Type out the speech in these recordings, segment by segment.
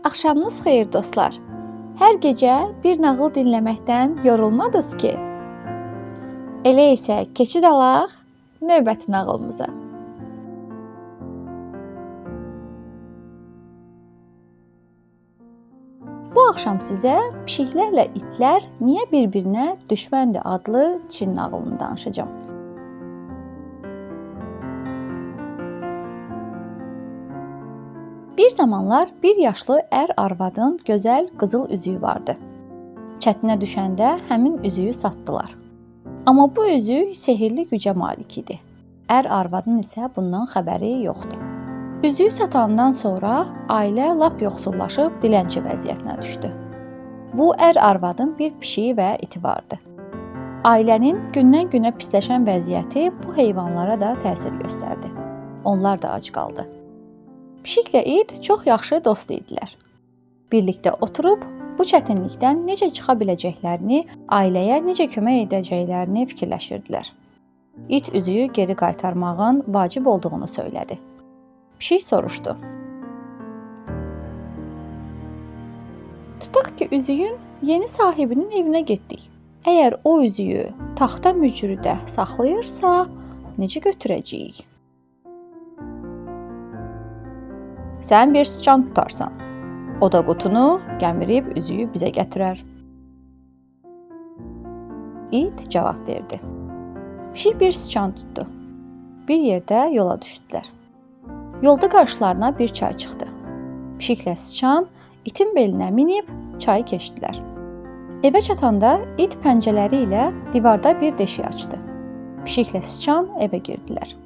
Axşamınız xeyir dostlar. Hər gecə bir nağıl dinləməkdən yorulmadınız ki? Elə isə keçid alaq növbəti nağılımıza. Bu axşam sizə Pişiklərlə itlər niyə bir-birinə düşməndir adlı Çin nağılını danışacağam. Bir zamanlar bir yaşlı ər arvadın gözəl qızıl üzüyü vardı. Çətinə düşəndə həmin üzüyü satdılar. Amma bu üzük sehirli gücə malik idi. Ər arvadın isə bundan xəbəri yoxdu. Üzüyü satandan sonra ailə lap yoxsullaşıb dilənçi vəziyyətinə düşdü. Bu ər arvadın bir pişiyi və iti vardı. Ailənin gündən-günə pisləşən vəziyyəti bu heyvanlara da təsir göstərdi. Onlar da ac qaldı. Pişiklə it çox yaxşı dost idilər. Birlikdə oturub bu çətinlikdən necə çıxa biləcəklərini, ailəyə necə kömək edəcəklərini fikirləşirdilər. İt üzüyü geri qaytarmağın vacib olduğunu söylədi. Pişik soruşdu. Tutaq ki, üzüyün yeni sahibinin evinə getdik. Əgər o üzüyü taxta mücrüdə saxlayırsa, necə götürəcəyik? Sən bir sıçan tutarsan. O da qutunu gəmirib üzüyü bizə gətirər. İt cavab verdi. Pişik bir sıçan tutdu. Bir yerdə yola düşdülər. Yolda qarşılarına bir çay çıxdı. Pişiklə sıçan itin belinə minib çayı keçdilər. Evə çatanda it pəncələri ilə divarda bir deşik açdı. Pişiklə sıçan evə girdilər.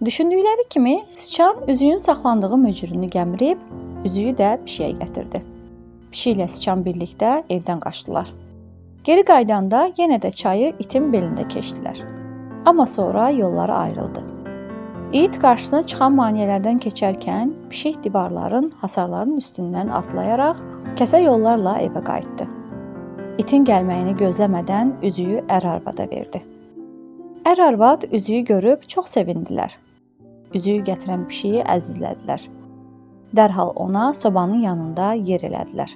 Düşündükləri kimi sıçan üzüyün saxlandığı mücrünü gəmirib, üzüyü də pişiyə gətirdi. Pişiklə sıçan birlikdə evdən qaçdılar. Geri qayıdanda yenə də çayı itin belində keçdilər. Amma sonra yolları ayrıldı. İt qarşısına çıxan maneələrdən keçərkən pişik divarların, hasarların üstündən atlayaraq kəsə yollarla evə qayıtdı. İtin gəlməyini gözləmədən üzüyü ər arvada verdi. Ər arvad üzüyü görüb çox sevindilər. Üzüyü gətirən pişiyi əzizlədilər. Dərhal ona sobanın yanında yer elədilər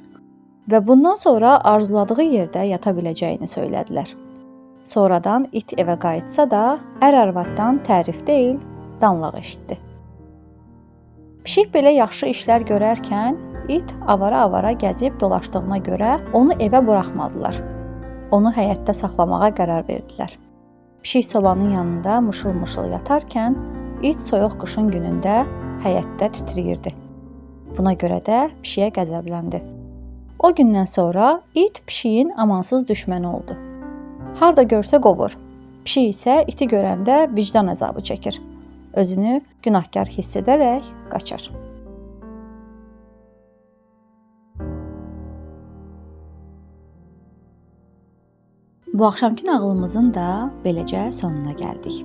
və bundan sonra arzuladığı yerdə yata biləcəyini söylədilər. Sonradan it evə qayıtsa da ər arvaddan tərif deyil, danlaq eşitdi. Pişik belə yaxşı işlər görərkən it avara-avara gəzib dolaşdığına görə onu evə buraxmadılar. Onu həyətdə saxlamağa qərar verdilər. Pişik sobanın yanında mışıl-mışıl yatarkən it soyuq qışın günündə həyətdə titrəyirdi. Buna görə də pişiyə qəzəbləndi. O gündən sonra it pişiyin amansız düşməni oldu. Harda görsə qovur. Pişik isə iti görəndə vicdan əzabı çəkir. Özünü günahkar hiss edərək qaçar. Bu axşamkı nağılımızın da beləcə sonuna gəldik.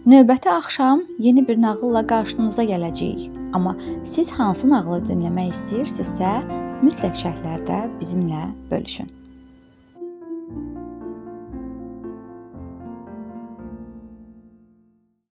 Növbəti axşam yeni bir nağılla qarşınıza gələcəyik. Amma siz hansı nağılı dinləmək istəyirsinizsə, mütləq şərhlərdə bizimlə bölüşün.